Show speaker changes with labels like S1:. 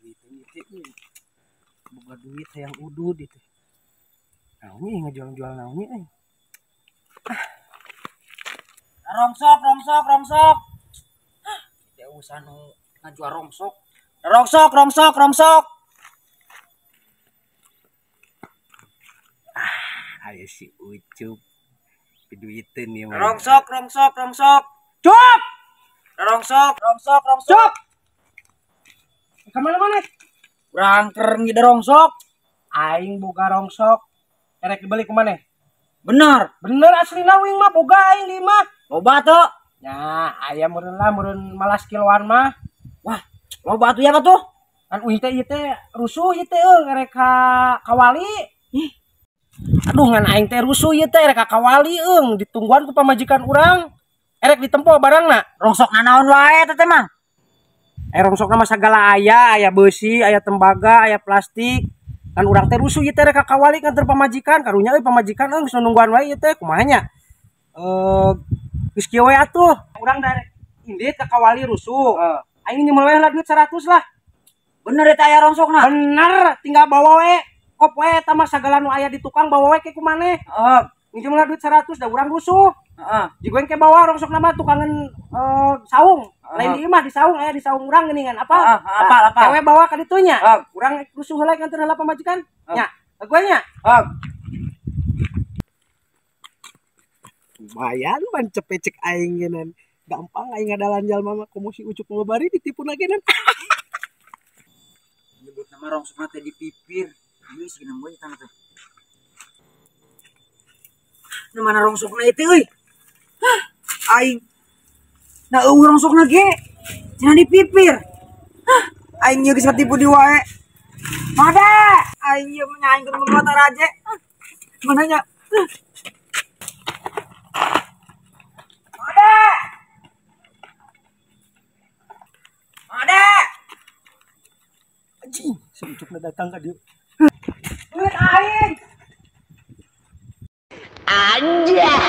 S1: Duit ini boga duit hayang udud itu. Naonnya ngejual-jual naonnya euy.
S2: Rongsok, rongsok, rongsok. Teu usah nu ngajual rongsok. Rongsok, rongsok, rongsok.
S1: Ah, ayo si Ucup. Duiteun ieu mah.
S2: Rongsok, rongsok, rongsok.
S1: Cup!
S2: Rongsok, rongsok, rongsok.
S1: Cup! Kemana mana?
S2: Urang keur ngide rongsok.
S1: Aing boga rongsok. Erek dibeli ku maneh?
S2: Bener.
S1: Bener aslina uing mah boga aing di mah.
S2: Loba tuh.
S1: Ya, aya meureun lah meureun malas kiloan mah.
S2: Wah, loba tuh ya tuh.
S1: Kan uing teh ieu teh rusuh ieu teh euy erek ka kawali.
S2: Ih.
S1: Aduh ngan aing teh rusuh ieu teh erek ka kawali eung ditungguan ku pamajikan urang. Erek ditempo barangna.
S2: Rongsok nanaon wae teh Mang?
S1: Rongsokna mah sagala aya, aya beusi, aya tembaga, aya plastik. Kan urang teh rusuh ieu teh rek ka kawali nganter pamajikan, karunya euy pamajikan euy geus nungguan wae ieu teh kumaha nya? Geus kieu we atuh. Urang dari indit ka kawali rusuh. Aing nyemel we lah duit 100 lah.
S2: Bener eta aya rongsokna?
S1: Bener, tinggal bawa we. Kop we eta mah sagala nu aya di tukang bawa we ke ku maneh.
S2: Heeh.
S1: Minjem lah duit 100 da urang rusuh.
S2: Heeh.
S1: Jigo engke bawa rongsokna mah tukangan saung. Lain di imah di saung aya di saung urang geuningan apa?
S2: Heeh, apal apal.
S1: Ewe bawa ka ditu nya.
S2: Heeh.
S1: Urang rusuh heula nganter heula pamajikan. Nya, gue nya.
S2: Heeh.
S1: Lumayan ban cepecek aing geunan. Gampang aing ngadalan jalma mah komo si Ucup mah bari ditipu lagi nan.
S2: Nyebut nama rongsokna teh di pipir. Ieu sih nemu tanah teh. Nu mana rongsokna itu euy? Hah, aing. Nah eueuh rongsokna ge. Cenah di pipir. Hah, aing ieu geus katipu di wae. Made, aing ieu mah aing kudu mata raje. Mana nya? Made. Made.
S1: Anjing, si Ucupna datang ka dieu.
S2: Duit aing.
S3: Anjay.